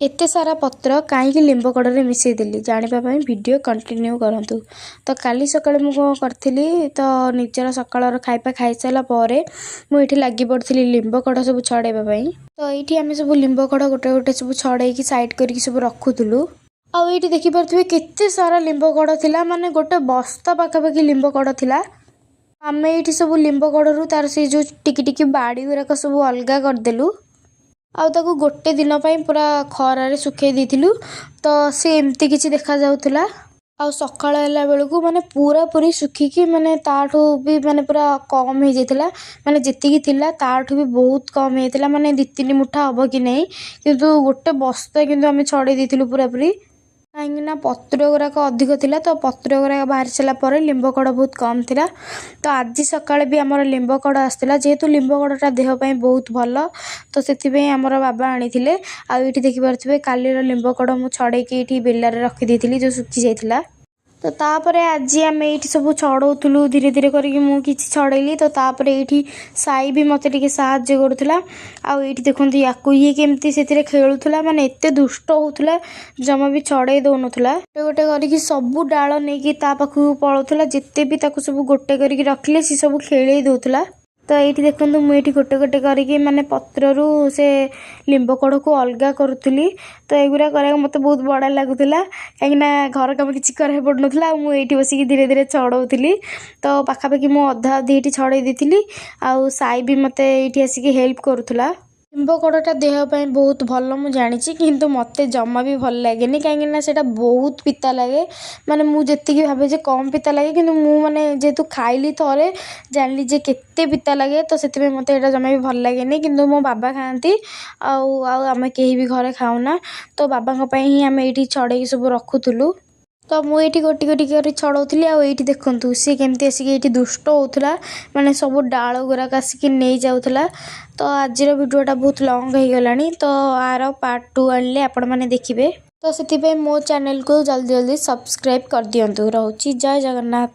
ଏତେ ସାରା ପତ୍ର କାହିଁକି ଲିମ୍ବ କଢ଼ରେ ମିଶାଇ ଦେଲି, ଜାଣିବା ପାଇଁ ଭିଡ଼ିଓ କଣ୍ଟିନ୍ୟୁ କରନ୍ତୁ। ତ କାଲି ସକାଳେ ମୁଁ କ'ଣ କରିଥିଲି? ତ ନିଜର ସକାଳର ଖାଇବା ଖାଇସାରିଲା ପରେ ମୁଁ ଏଇଠି ଲାଗି ପଡ଼ିଥିଲି ଲିମ୍ବ କଢ଼ ସବୁ ଛଡ଼େଇବା ପାଇଁ। ତ ଏଇଠି ଆମେ ସବୁ ଲିମ୍ବ କଢ଼ ଗୋଟେ ଗୋଟେ ସବୁ ଛଡ଼େଇକି ସାଇଡ଼୍ କରିକି ସବୁ ରଖୁଥିଲୁ। ଆଉ ଏଇଠି ଦେଖିପାରୁଥିବେ, କେତେ ସାରା ଲିମ୍ବ କଢ଼ ଥିଲା, ମାନେ ଗୋଟେ ବସ୍ତା ପାଖାପାଖି ଲିମ୍ବ କଢ଼ ଥିଲା। ଆମେ ଏଇଠି ସବୁ ଲିମ୍ବ କଢ଼ରୁ ତାର ସେଇ ଯେଉଁ ଟିକି ଟିକି ବାଡ଼ି ଗୁଡ଼ାକ ସବୁ ଅଲଗା କରିଦେଲୁ ଆଉ ତାକୁ ଗୋଟେ ଦିନ ପାଇଁ ପୁରା ଖରାରେ ଶୁଖେଇ ଦେଇଥିଲୁ। ତ ସେ ଏମିତି କିଛି ଦେଖାଯାଉଥିଲା। ଆଉ ସକାଳ ହେଲା ବେଳକୁ ମାନେ ପୁରାପୁରି ଶୁଖିକି ମାନେ ତାଠୁ ବି ମାନେ ପୁରା କମ୍ ହେଇଯାଇଥିଲା। ମାନେ ଯେତିକି ଥିଲା, ତାଠୁ ବି ବହୁତ କମ୍ ହେଇଯାଇଥିଲା, ମାନେ 2-3 ମୁଠା ହେବ କି ନାହିଁ। କିନ୍ତୁ ଗୋଟେ ବସ୍ତା କିନ୍ତୁ ଆମେ ଛଡ଼େଇ ଦେଇଥିଲୁ ପୁରାପୁରି, କାହିଁକିନା ପତ୍ର ଗୁଡ଼ାକ ଅଧିକ ଥିଲା। ତ ପତ୍ର ଗୁଡ଼ାକ ବାହାରି ସାରିଲା ପରେ ଲିମ୍ବ କଢ଼ ବହୁତ କମ୍ ଥିଲା। ତ ଆଜି ସକାଳେ ବି ଆମର ଲିମ୍ବ କଢ଼ ଆସିଥିଲା। ଯେହେତୁ ଲିମ୍ବ କଢ଼ଟା ଦେହ ପାଇଁ ବହୁତ ଭଲ, ତ ସେଥିପାଇଁ ଆମର ବାବା ଆଣିଥିଲେ। ଆଉ ଏଇଠି ଦେଖିପାରୁଥିବେ, କାଲିର ଲିମ୍ବ କଢ଼ ମୁଁ ଛଡ଼େଇକି ଏଇଠି ବେଲାରେ ରଖିଦେଇଥିଲି, ଯେଉଁ ଶୁଖି ଯାଇଥିଲା। ତ ତାପରେ ଆଜି ଆମେ ଏଇଠି ସବୁ ଛଡ଼ଉଥିଲୁ ଧୀରେ ଧୀରେ କରିକି। ମୁଁ କିଛି ଛଡ଼େଇଲି, ତ ତାପରେ ଏଇଠି ସାଇ ବି ମୋତେ ଟିକେ ସାହାଯ୍ୟ କରୁଥିଲା। ଆଉ ଏଇଠି ଦେଖନ୍ତୁ ୟାକୁ, ଇଏ କେମିତି ସେଥିରେ ଖେଳୁଥିଲା, ମାନେ ଏତେ ଦୁଷ୍ଟ ହେଉଥିଲା, ଜମା ବି ଛଡ଼େଇ ଦେଉନଥିଲା। ଗୋଟେ ଗୋଟେ କରିକି ସବୁ ଡାଳ ନେଇକି ତା ପାଖକୁ ପଳାଉଥିଲା। ଯେତେ ବି ତାକୁ ସବୁ ଗୋଟେ କରିକି ରଖିଲେ, ସେ ସବୁ ଖେଳେଇ ଦେଉଥିଲା। ତ ଏଇଠି ଦେଖନ୍ତୁ, ମୁଁ ଏଇଠି ଗୋଟେ ଗୋଟେ କରିକି ମାନେ ପତ୍ରରୁ ସେ ଲିମ୍ବ କଢ଼କୁ ଅଲଗା କରୁଥିଲି। ତ ଏଗୁଡ଼ା କରିବାକୁ ମୋତେ ବହୁତ ବଢ଼ିଆ ଲାଗୁଥିଲା, କାହିଁକିନା ଘର କାମ କିଛି କରିବାକୁ ପଡ଼ୁନଥିଲା ଆଉ ମୁଁ ଏଇଠି ବସିକି ଧୀରେ ଧୀରେ ଛଡ଼ଉଥିଲି। ତ ପାଖାପାଖି ମୁଁ ଅଧା ଅଧି ଏଇଠି ଛଡ଼େଇ ଦେଇଥିଲି ଆଉ ସାଇ ବି ମୋତେ ଏଇଠି ଆସିକି ହେଲ୍ପ କରୁଥିଲା। ଲିମ୍ବ କଢ଼ଟା ଦେହ ପାଇଁ ବହୁତ ଭଲ ମୁଁ ଜାଣିଛି, କିନ୍ତୁ ମୋତେ ଜମା ବି ଭଲ ଲାଗେନି, କାହିଁକିନା ସେଇଟା ବହୁତ ପିତା ଲାଗେ। ମାନେ ମୁଁ ଯେତିକି ଭାବେ ଯେ କମ୍ ପିତା ଲାଗେ, କିନ୍ତୁ ମୁଁ ମାନେ ଯେହେତୁ ଖାଇଲି ଥରେ, ଜାଣିଲି ଯେ କେତେ ପିତା ଲାଗେ। ତ ସେଥିପାଇଁ ମୋତେ ଏଇଟା ଜମା ବି ଭଲ ଲାଗେନି। କିନ୍ତୁ ମୋ ବାବା ଖାଆନ୍ତି ଆଉ ଆମେ କେହି ବି ଘରେ ଖାଉନା। ତ ବାବାଙ୍କ ପାଇଁ ହିଁ ଆମେ ଏଇଠି ଛଡ଼େଇକି ସବୁ ରଖୁଥିଲୁ। ତ ମୁଁ ଏଇଠି ଗୋଟି ଗୋଟି କରି ଛଡ଼ଉଥିଲି। ଆଉ ଏଇଠି ଦେଖନ୍ତୁ, ସିଏ କେମିତି ଆସିକି ଏଇଠି ଦୁଷ୍ଟ ହେଉଥିଲା, ମାନେ ସବୁ ଡାଳ ଗୁଡ଼ାକ ଆସିକି ନେଇଯାଉଥିଲା। ତ ଆଜିର ଭିଡ଼ିଓଟା ବହୁତ ଲଙ୍ଗ୍ ହେଇଗଲାଣି, ତ ଆର ପାର୍ଟ 2 ଆଣିଲେ ଆପଣମାନେ ଦେଖିବେ। ତ ସେଥିପାଇଁ ମୋ ଚ୍ୟାନେଲକୁ ଜଲ୍ଦି ଜଲ୍ଦି ସବସ୍କ୍ରାଇବ୍ କରିଦିଅନ୍ତୁ। ରହୁଛି, ଜୟ ଜଗନ୍ନାଥ।